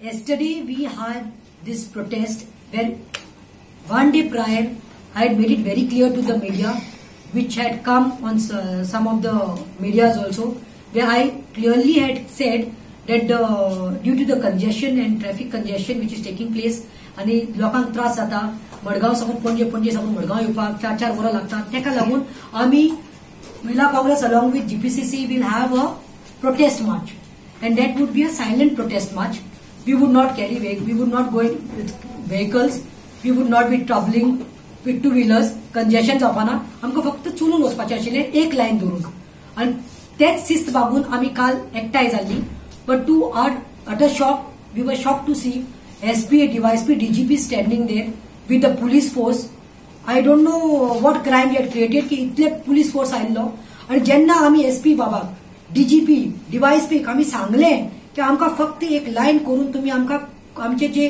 Yesterday we had this protest where one day prior I had made it very clear to the media, which had come on some of the medias also, where I clearly had said that due to the congestion and traffic congestion which is taking place आणि लोकांक त्रास जाता, मडगांव साकून पणजे, पणजे साकून मडगांव येवपाक 4-4 वरां लागता. तेका लागून आमी महिला Congress along with GPCC will have a protest march, and that would be a silent protest march. We would not carry, we would not go with vehicles, we would not be troubling with two wheelers, congestion जावपाना. आमकां फक्त चलून वचपाचें आशिल्लें एक line धरून, आनी तेच शिस्त बागून आमी काल एकठांय जाल्ली. But to our utter shock, we were shocked to see SP, DYSP, DGP standing there with the police force. I don't know what crime they had created की इतले पुलीस फोर्स आयिल्लो. आनी जेन्ना आमी एसपी बाबाक, डीजीपी, डीवायएसपीक आमी सांगलें की आमकां फक्त एक लायन करून तुमी आमकां आमचे जे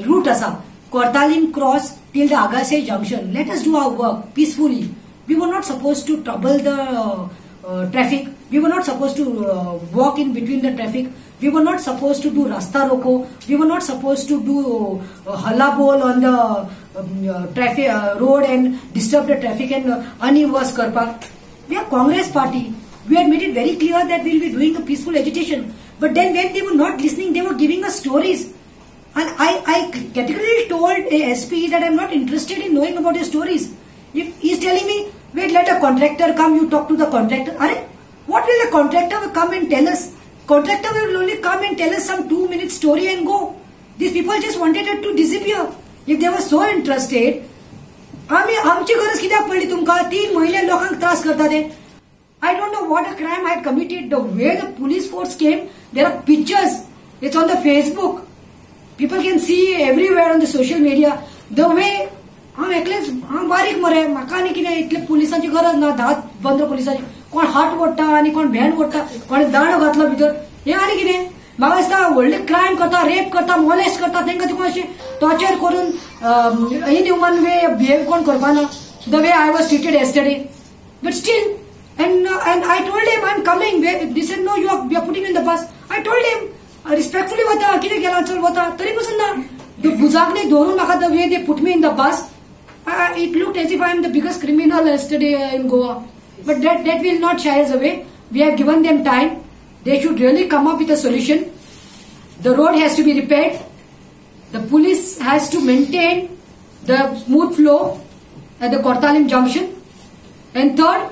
रूट आसा Cortalim cross till the Agassaim junction, let us do our work peacefully. We were not suppose to trouble the traffic, we were not suppose to walk in between the traffic, we were not suppose to do rasta roko, we were not suppose to do halla bol on the traffic road and disturb the traffic and unease करपाक. We are Congress party. We had made it very clear that we will be doing a peaceful agitation. But then when they were not listening, they were giving us stories. And I categorically told a SP that I am not interested in knowing about your stories. If he is telling me, wait, let a contractor come, you talk to the contractor. Arey, what will the contractor come and tell us? Contractor will only come and tell us some 2-minute story and go. These people just wanted it to disappear. If they were so interested, आमी आमची गरज कित्याक पडली तुमकां? 3 म्हयने लोकांक त्रास करता ते. I don't know what a crime I had committed. The way the police force came, there are pictures. It's on the Facebook. People can see everywhere on the social media. The way हांव एकलेच, हांव बारीक मरे, म्हाका आनी कितें इतले पुलिसांची गरज ना. 10-15 पुलिसांची, कोण हात ओडटा आनी कोण भेंड ओडटा, कोण दांडो घातलो भितर, हें आनी कितें. म्हाका दिसता व्हडले क्रायम करता, रेप करता, मोलेस्ट करता, तांकां तुका अशें टॉर्चर करून इनह्युमन वे बिहेव कोण करपाना. The way I was treated yesterday. But still, and I told him I am coming. They said no, you are, we are putting in the bus. I told him respectfully वता, कितें केलां चल वता, तरी पसून ना. भुजाक न्ही धरून म्हाका the way they put me in the bus, it looked as if I am the biggest criminal yesterday in Goa. But that will not shy us away. We have given them time. They should really come up with a solution. The road has to be repaired. The police has to maintain the smooth flow at the Cortalim junction. And third,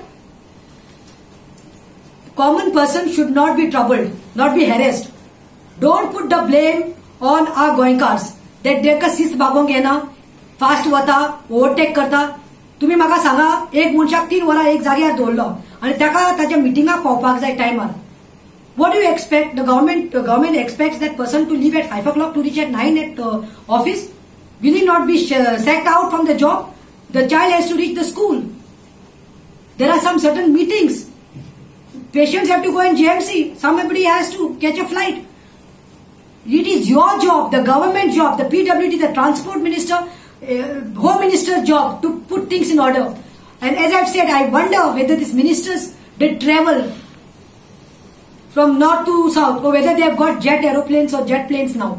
common person should not be troubled, not be harassed. Don't put the blame on our Goenkars that तेका शिस्त बागोवंक येना, fast वता, overtake करता. तुमी म्हाका सांगा, एक मनशाक 3 वरां एक जाग्यार दवरलो आनी ताका ताच्या मिटिंगाक पावपाक जाय टायमार. What do you expect? The government expects that person to leave at 5 o'clock to reach at 9 at office. Will he not be sacked out from the job? The child has to reach the school. There are some certain meetings. Patients have to go in JMC. Somebody has to catch a flight. It is your job, the government job, the PWD, the transport minister, home minister's job to put things in order. And as I've said, I wonder whether these ministers did travel from north to south or whether they have got jet aeroplanes or jet planes now.